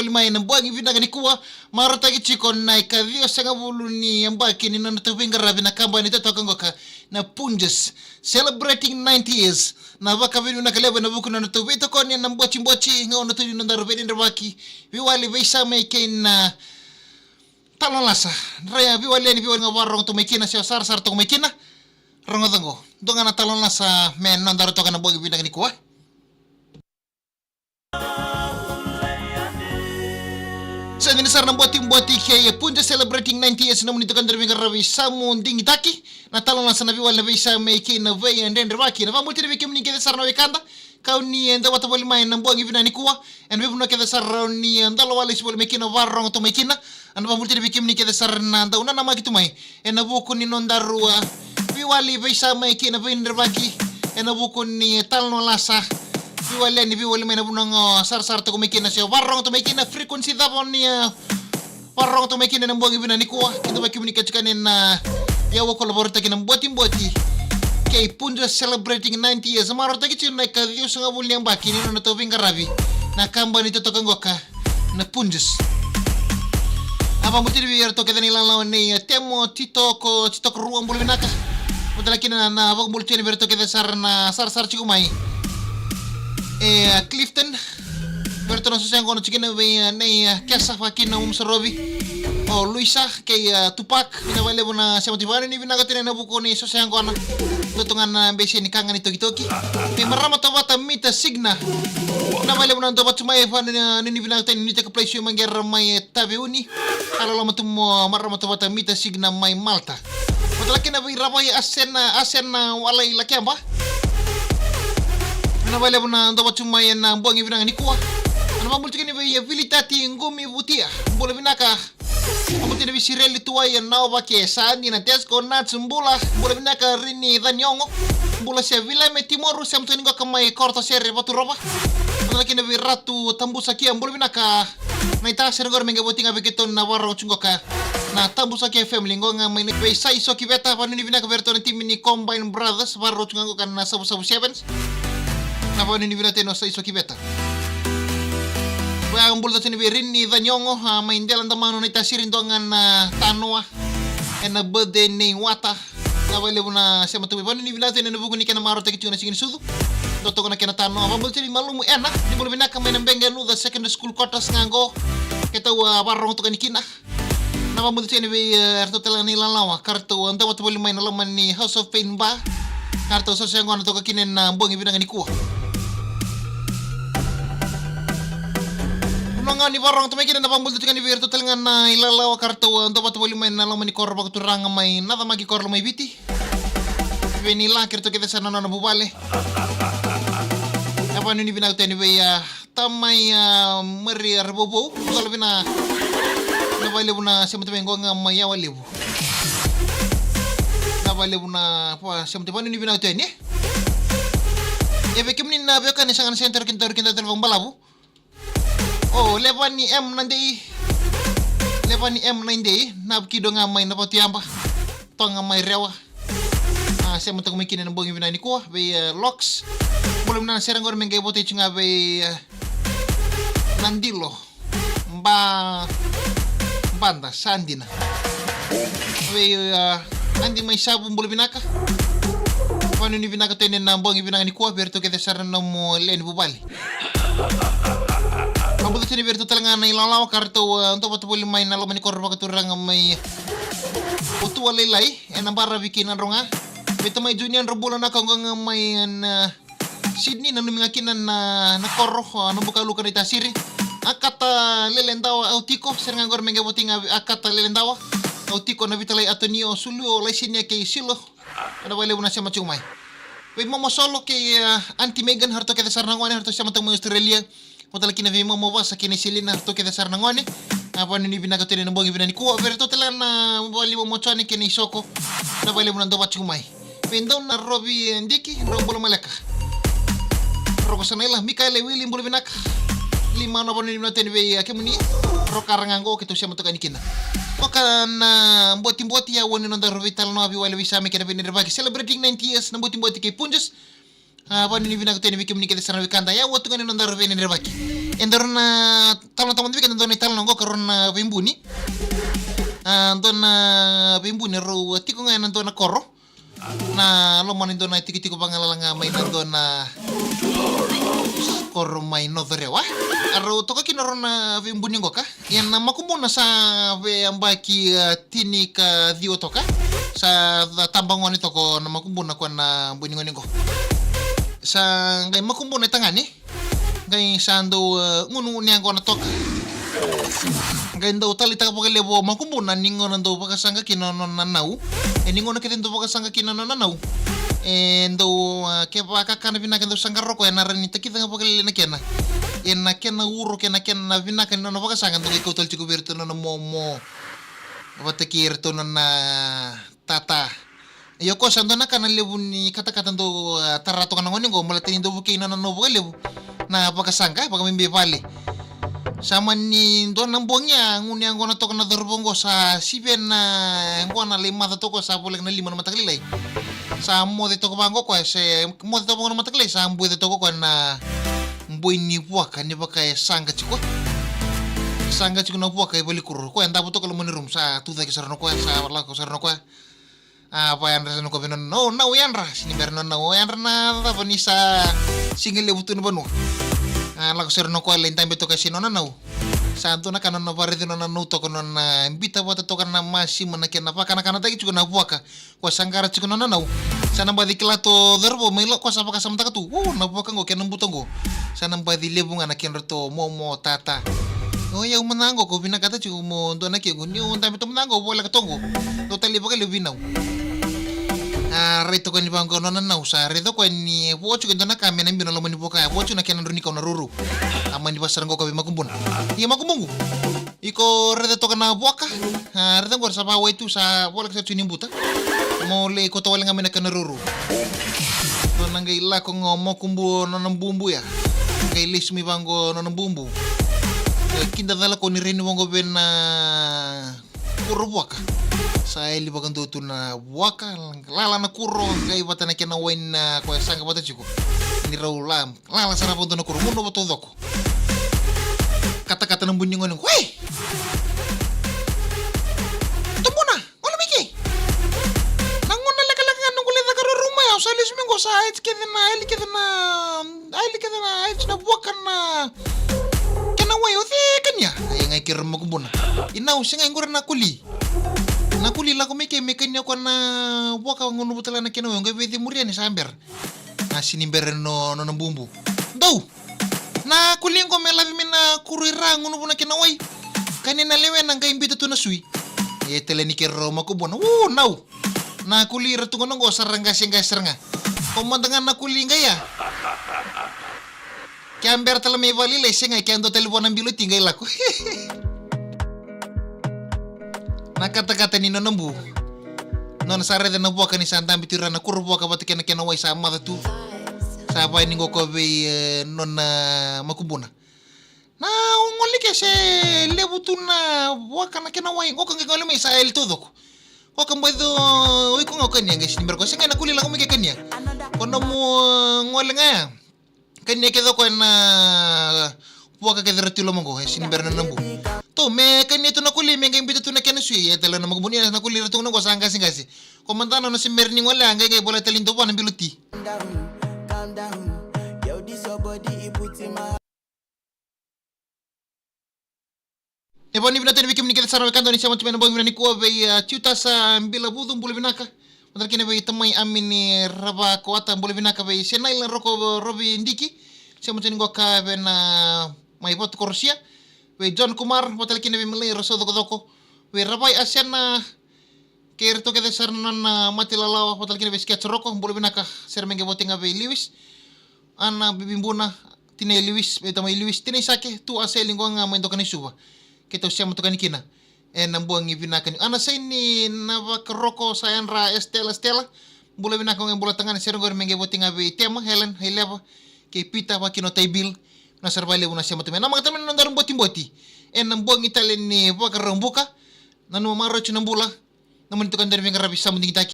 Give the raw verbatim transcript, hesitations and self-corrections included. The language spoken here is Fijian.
Voli mai na bogi vinaka nikua, marautaki tiko na ikaciwasagavulu ni yabaki ni nodratou veiqaravi na kabani totoka qoka na Punjas, celebrating ninety years. Na vakavinavinaka levu ena vuku ni nodratou veitokoni ena botiboti, gauna tu ni nodaru veidredrevaki, veiwali, veisamai kei na talanoa lasa. Raica veiwali yani, veiwali ga vakarorogo toka mai kina, se sarasara toka mai kina. Rogoca qo, dua ga na talanoa lasa me nodaru toka na bogi vinaka nikua. Sa dina sara na botiboti kei Punjas celebrating ninety years, nomuni itokani daru veiqaravi Samu Digitaki. Na talanoa lasa, na veiwali, na veisamai kei na veidredrevaki. Na vakabula tale vei kemuni kece sara na wekada, kau ni, e, dau vata voli mai na bogi vinaka nikua ena veivanua kece sara ni, e, dau lako lesu voli mai kina, vakarorogo tu mai kina. Ena vakabula tale vei kemuni kece sara na dau nanamaki tu mai ena vuku ni nodaru, a, veiwali, veisamai kei na veidredrevaki, ena vuku ni talanoa lasa. Veiwali yani, veiwali mai na vanua o sarasara toka mai kina se vakarorogo tu mai kina, frequency cava o ni, a, vakarorogo tu mai kina ena bogi vinaka nikua. Kidavaki kemuni kece tiko yani ena, a, yau o Kola, vakarautaki na botiboti kei Punjas celebrating ninety years. Marautaki tiko na ikaciwasagavulu ni yabaki ni nodratou veiqaravi na kabani totoka qoka na Punjas. A vakabula tale vei iratou kece na ilalawa nei, e, Temo Titoko, Titoko Rua, bula vinaka. Vata kina na, na vakabula tale vei iratou kece sara na sarasara tiko mai, e, Clifton. Vei iratou na soso yaqona tiko kina vei, e, nei, e, Kesa, vaka kina Umu Sarovi, o Luisa kei, e, Tupac. Vinaka vakalevu na sema tu, vakanuinui vinaka tu yani ena vuku ni soso yaqona. Dua tu ga na bese ni kaga ni tokitoki. Vei marama Tovata Mita Signa. Vinaka vakalevu na dau vata tu mai, vakanuinui vinaka tu yani, ni teka place io maqera mai, e, Taveuni. A loloma tu mo marama Tovata Mita Signa mai Malta. Vata kina vei Ravai Asena, Asena Walai Lakeba. Vinaka vakalevu na dau vata tu mai ena bogi vinaka nikua. Ena vakabula tiko yani vei, e, Vilitati Qumi Vutia. Bula vinaka. Vakabula tale vei Sireli Tuwai, e, Naovake, sa dina, Tesco Nuts, bula, bula vinaka. Rini Caniogo, bula. Se Vilame Timoru, sema tu yani qoka mai Korotasere, Vaturova. Vata kina vei Ratu Tabusakia, bula vinaka. Naita, sere qori me qai voti ga vei keitou na vakarorogo tiko qoka na Tabusakia family, qo ga mai na vei Sai Sokiveta. Vakanuinui vinaka vei iratou na timi ni Combine Brothers, vakarorogo tiko ga qoka na Savusavu Sevens. Na vakanuinui vinaka tu yani o Sai Sokiveta. Vaya bula tale tu yani vei Rini Caniogo, a, mai Dela Damanu, Naitasiri, dua ga na tanoa ena birthday nei Wata. Vinaka vakalevu na sema tu mai, vakanuinui vinaka tu yani ena vuku ni kena marautaki tiko na Siga ni Sucu. Dua toka na kena tanoa. Vakabula tale vei Malumu Ena, ni bula vinaka, mai na Beqe Nuca Secondary School quarters ga qo keitou, a, vakarorogo toka yani kina. Na vakabula tale yani vei, e, iratou tale ga na ilalawa ka ratou, e, dau vata voli mai na loma ni House of Pain Bar, ka ratou soso yaqona toka kina ena bogi vinaka nikua. Vanua ga ni vakarorogo tu mai kina, na vakabula tale yani vei iratou tale ga na ilalawa ka ratou, e, dau vata voli mai na loma ni koro vakaturaga mai Nacamaki, koro Lomaiviti. Vei Nila kei iratou kece sara na nona vuvale. Na vakanuinui vinaka tu yani vei, a, tamai, a, Maria Ravouvou, bula vinaka. Vinaka vakalevu na sema tu mai qo ga mai Yawalevu. Vinaka vakalevu na, pa, sema tu, vakanuinui vinaka tu yani. E, vei kemuni na veiwekani, sega ni sega ni tauri keda, tauri keda tale vakabalavu. O Levani M Nadei. Levani M Nadei, na vukido ga mai Navatuyaba, toka ga mai Rewa. A, sema toka mai kina ena bogi vinaka nikua vei, e, Lox. Bula vinaka, sere qori me qai vota tu ga vei, e, Nadilo. Ba, Bada, sa dina. Vei, e, Adi mai Savu, bula vinaka. Vakanuinui vinaka tu yani ena bogi vinaka nikua vei iratou kece sara na nomu lewe ni vuvale. Vakabula tu yani vei iratou tale ga na ilalawa ka ratou, e, dau vata voli mai na loma ni koro vakaturaga mai Otualailai, ena baravi kei Nadroga. Vei tamai Junior, drau bula, na ka qo ga mai, e, na Sydney, nanumi ga kina na, na koro, o, na bukaluka Naitasiri. Akata Leledawa, au tiko, sere ga qori me qai voti ga vei Akata Leledawa. Au tiko, Navitalai Atonio, Sulu, o Laisinia kei Silo. Vinaka vakalevu na sema tiko mai. Vei Momo Solo kei, e, Aunty Megan, eratou kece sara na gone, eratou sema tiko mai Australia. Vata tale kina vei Momo Vasa kei Naiselina, eratou kece sara na gone. A, vakanuinui vinaka tu yani ena bogi vinaka nikua vei iratou tale ga na vale i Momo Jone kei Naisoko. Vinaka vakalevu na dau vata tiko mai. Vei Dauna Rovi, e, Diki, drau bula maleka. Roko Sanaila, Mikaele Wili, bula vinaka. Lima na vakanuinui vinaka tu yani vei, e, kemuni. Roko Karagaqo, keitou sema toka yani kina. Toka na botiboti, yau ni nodaru veitalanoa, veiwali, veisamai kei na veidredrevaki, celebrating ninety years na botiboti kei Punjas. A, vakanuinui vinaka tu yani vei kemuni kece sara na wekada, yau tu ga ni nodaru veidredrevaki. E dua na talanoa tamata vei keda, dua na italanoa qo ka rau na veibuni. A, dua na veibuni rau tiko ga ena dua na koro. Na loma ni dua na tikotiko vagalala ga mai na dua na koro mai North Orewa. A rau toka kina rau na veibuni qoka. Ia na makubuna sa veiyabaki, a, tini ka ciwa toka. Sa tabagone toka na makubuna ko na bui ni gone qo. Sa qai makubuna e tagane. Qai sa dau, e, gunugunu yaqona toka. Qai dau taleitaka vakalevu o makubuna ni gauna dau vakasaqa kina nona nau. E ni gauna kece dau vakasaqa kina nona nau. E dau, e, kevaka kakana vinaka dau saqara o koya ena rawa ni takica ga vakalailai na kena. Ena kena uro kei na kena vinaka ni nona vakasaqa dau qai kau tale tiko vei iratou nona momo. Vata kei iratou nona tata. Io, ko sa dua na ka na levu ni katakata dau, a, tara toka na gone qo, baleta ni dau vukei na nona nau vakalevu na vakasaqa, vakabibi vale. Sa mani dua na bogi a gunu yaqona toka na cauravou qo, sa sivi na yaqona lai maca toka, sa voleka na lima na mataka lailai. Sa moce toka vaqo koya, se moce toka vaqo na mataka lailai, sa buica toka koya na bui ni vuaka ni vaka e saqa tiko. Saqa tiko na vuaka e valikuro. Koya e davo toka loma ni rumu, sa tucake sara na koya, sa lako sara na koya. A, vakayadra sara na koya vei nona nau, nau yadra, sini bera nona nau, o yadra na cava ni sa siga levu tu na vanua. A, lako sara na koya lai dabe toka se nona nau. Sa dua na ka nona vakaraici nona nau toka, nona bita vata toka na masima na kena vakanakanataki tiko na vuaka. Ko saqara tiko nona nau. Sa na baci kila to cauravou mai lako, ko sa vakasamataka tu. O, na vuaka qo kei na buto qo. Sa na baci levu ga na kedratou momo tata. O yau mada qo ko vinakata tiko mo dua na kequ. Niu dabe tu mada qo, voleka tu qo. Dau talei vakalevu vei nau. A, rai toka ni vaqo nona nau. Sa raica koya ni vo tiko e dua na ka me na biu na loma ni vuaka ya. Vo tiko na kena drau ni kau na rourou. A mani vasara qo ka vei makubuna. Ia makubuqu. Iko raica toka na vuaka, a, raica qori sa vawai tu, sa voleka sara tu ni buta. Mo lai kauta wale ga mai na kena rourou. Nona qai lako ga o makubu nona bubu ya. Qai lesu mai vaqo nona bubu. E kidacala ko ni reni vaqo vei na kuro vuaka. Sa yali vakadua tu na vuaka, lala na kuro, qai vata na kena wai na koya saqa vata tiko. Ni rau la, lala sara vakadua na kuro, gunu vata taucoko. Katakata na bui ni gone qo. Oi! Tubuna, gole mai ke. Na gauna lekaleka ga noqu lai caka rourou mai, au sa lesu mai qo sa aiti kece na, aili kece na, aili kece na, aiti na vuaka na kena wai o cei e kania. Ai qai kere makubuna. Inau, sega, qori na koli. Na koli lako mai ke me kania ko na vuaka, gunuva tale na kena wai, qai veici muria ni sa bera. Na sini bera no, nona bubu. Dou! Na koli qo me lavi mai na kuro i ra, gunuva na kena wai. Kania na lewe na qai bita tu na sui. E tale ni kero makubuna. U, nau! Na koli ira tu qo na qo sa ra qaseqase sara ga. Ko mada ga na koli qai ya. Ke a bera tale mai vale lailai, sega, ke a dua tale vua na bilo ti qai lako. Na katakata ni nona bu. Nona sa raica na vuaka ni sa dabe tu ira na kuro vuaka vata kei na kena wai sa maca tu. Sa vaya ni qo ko vei, e, nona makubuna. Na, o gole ke se levu tu na vuaka na kena wai, qo ka qai gole mai sa yali taucoko. Qo ka baci o iko ga o kania, qai sini bera ko, sega, na koli lako mai ke kania. Ko nomu, e, gole ga ya. Kania kece o koya na vuaka kece ra tu i loma qo, e sini bera na bu. Tou me kania tu na koli me qai bita tu na kena sui, e tale na makubuna, na koli ra tu qo na qo sa qaseqase. Ko mada na nona se bera ni gole, a qai qai vola tale ni dou vua na bilo ti. E vani vinaka tani vei kemuni kece sara vei ka dau ni sema tu mai na bogi vinaka nikua vei, a, Tiutasa Bilavucu, bula vinaka. Matara kina vei tamai Amini Rava Koata, bula vinaka vei Senaila Roko Rovi Diki. Sema tani qoka vei na mai Vatu Korosia. Vei John Kumar, matara kina vei Malai Roso Cokocoko. Vei Ravai Asena, kei iratou kece sara na nona mate lalawa, matara kina vei Sketch Roko, bula vinaka, sere me qai voti ga vei Lewis. Ana Bibibuna, tinai Lewis, vei tamai Lewis, tinai Sake, tu a seli qo ga mai Doka ni Suva. Keitou sema tokani kina. E na bogi vinaka ni. Ana Saini Navakaroko sa yadra Estela, Estela. Bula vinaka qo, bula tagane, sere qori me qai voti ga vei Tema, Helen, Haileva, kei Pita, vakakina o Taibil. Na sara vakalevu na sema tu mai. Na maka tale mai na nodaru botiboti. E na bogi tale ni Vakaraubuka. Nanuma marau tu na bula. Na mani tukadani veiqaravi sa mu digitaki.